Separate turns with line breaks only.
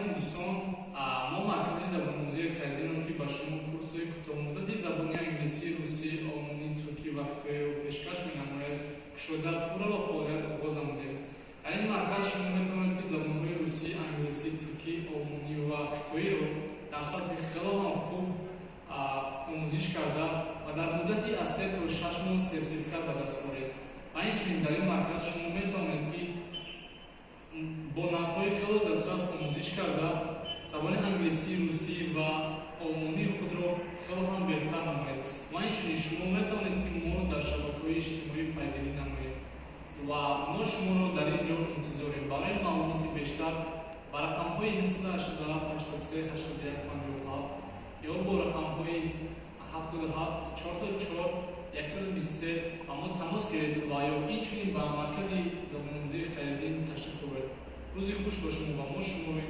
Алайкум, дӯстон! Мо маркази забономӯзии Хайриддинро, ки ба шумо курсҳои кӯтоҳмуддати забони англисӣ, русӣ, олмонӣ, туркӣ ва хитоиро пешкаш менамояд, кушода, пурра ба фаъолият оғоз намудем. Дар ин марказ шумо метавонед, ки забонҳои русӣ, англисӣ, туркӣ, олмонӣ ва хитоиро дар сатҳи хело ҳам хуб омӯзиш карда ва дар муддати аз 3 то 6 моҳ сертификат ба даст оред. Ва инчунин дар ин марказ шумо метавонед, ки бо нархҳои хело дастрас омӯзиш карда, забони англисӣ, русӣ ва олмонии худро хело ҳам беҳтар намоед. Ва инчунин шумо метавонед, ки моро дар шабакаҳои иҷтимоӣ пайгирӣ намоед ва мо шуморо дар ин ҷо интизорем. Барои маълумоти бештар ба рақамҳои 987 83 81 57 ё бо рақамҳои 77 44 123 ба мо тамос гиред ва ё инчунин ба маркази забономӯзии Хайриддин ташриф оваред. Рӯзи хуш ба шумо ва мо шуморо